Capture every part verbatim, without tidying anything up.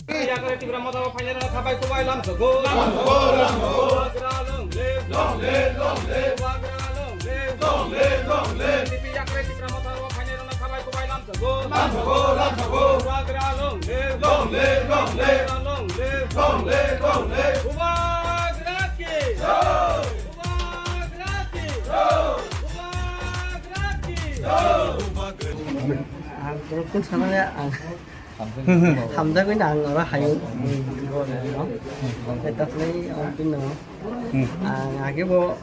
Yakre Tipra Motha o phainai rok khabai kubai lamsogo. Lamsogo, lamsogo. Bubagra long live. Long live, long live. Bubagra long live. Long live, long live. B J P yakre Tipra Motha o phainai rok khabai kubai lamsogo. Lamsogo, lamsogo. Bubagra long live. Long live, long live. Bubagra long live. Long live, long live. Bubagra ki jai. Bubagra ki jai. Bubagra ki jai. Ang rukun sana ya, ang. Hamjakgwi na ang oro hayo. Eta khlai ang bini ang age bo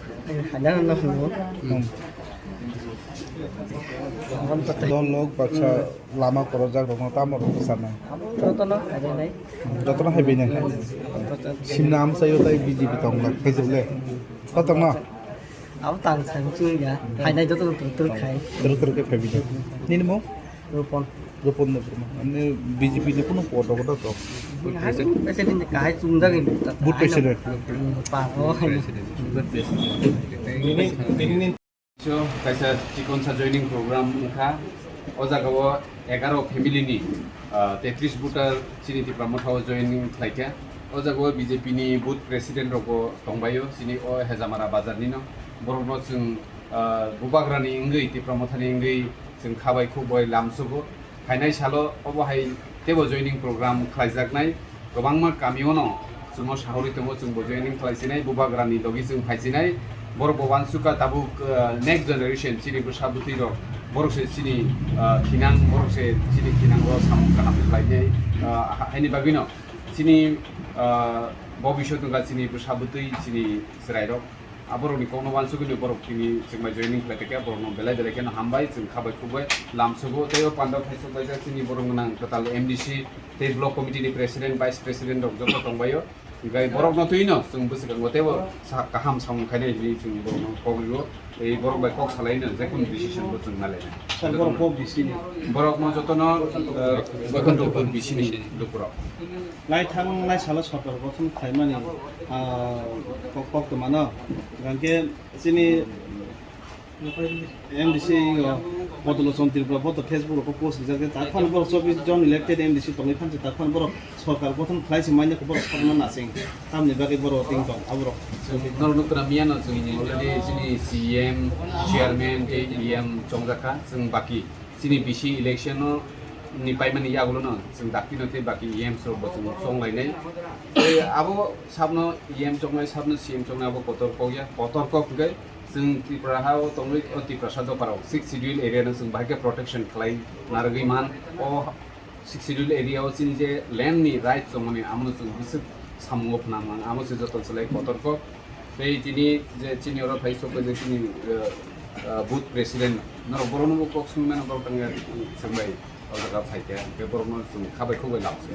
haina no hwngo. Dol lok baksa lama korojak rokno tamo rok sana. Jotono haibai nai. Jotono haibai nai. Simna amsayo tai B J P tong lak khaijak le. Kotong no? Abo tang sang chungya. Hainai jotono tur tur khai. Tur tur khe phaibi. Nini mo? Rupon. Rupon no Burma. Ani B J P ni kuno kodo kodo to. President kahai chungjagwi. Board president. Pa o. So, kaisa chikonsa joining program wngkha. O jagao egaro family ni, ah, tetris voter chini Tipra Motha o joining khlaikha. O jagao B J P ni booth president rokbo tongbaio, chini o Hejamara bazar nino. Borokno chwng, ah, Bubagrani wngwi, Tipra Mothani wngwi chwng khabai khukbai lamsogo. Phainai salo obo hai teibo joining program khlaijaknai. Kwbangma kamiono chwngno sahorwi tongo, chwngbo joining khlaisinai, Bubagrani logi chwng phaisinai. Borokbo uansukha tabuk, ah, next generation chini bwsa bwtwi rok, borok se chini, ah, thinang, borok se chini thinango samung kaham khlainai, ah, ha-, haini bagwino chini, ah, bobiswt wngkha chini bwsa bwtwi, chini chwrairok. Aborokni kokno uansugwi borok tini chwngbai joining khlai tongkha, borokno belai belai kheno hambai, chwng khabai khukbai lamsogo. Tei o pandao khaisok laijak chini borok gwnang kwtal M D C tei block committee ni president, vice president rok joto tongbaio. Hwnkhe borokno twino chwng bwswkango teibo sa kaham samung khainai hinwi chwng borokno kok rio. Tei borok bai kok salaino jekunu decision bo chwng nalainai. Sir, borok kok bisi ni? Borokno jotono, eh, Boikhondopur bisi ni lukurok. Naithang naisalo sorkar gothon khlaimani, ah, kok, kok twmano. Hwnkhe chini M D C o Bodolochon Tripura bo to Facebook rok post rijak je, ta phano borok chobbish jon elected M D C tongwi phansi, ta phano borok sorkar gothon khlai se manya khe borok sakno nasing. Tamni bagwi borok ting tong aborok. Norok nukna miyano chwng already chini C M, chairman tei E M chongjak kha, chwng baki. Chini bisi election no ni paimani yagulo no chwng dakti no tei baki E M rok bo chwng chonglainai. Tei abo sabno E M chongnai, sabno C M chongnai abo kotor kok ya, kotor kok hwnkhe chwng Tripura ha o tongwi o Tiprasa dopha rok sixth schedule area no chwng bahai khe protection khlai narwgwi man. O sixth schedule area o chini je land ni right chongmani amo no chwng bwswk samungo phwnang man, amo se joto chwlai kotor kok. Tei tini je chini oro phai sok je chini, eh, eh, booth president norok borokno bo kok swngwi mano, borok tangya chwngbai o jaga phai khe, hwnkhe borokno chwng khabai khukbai lamsai.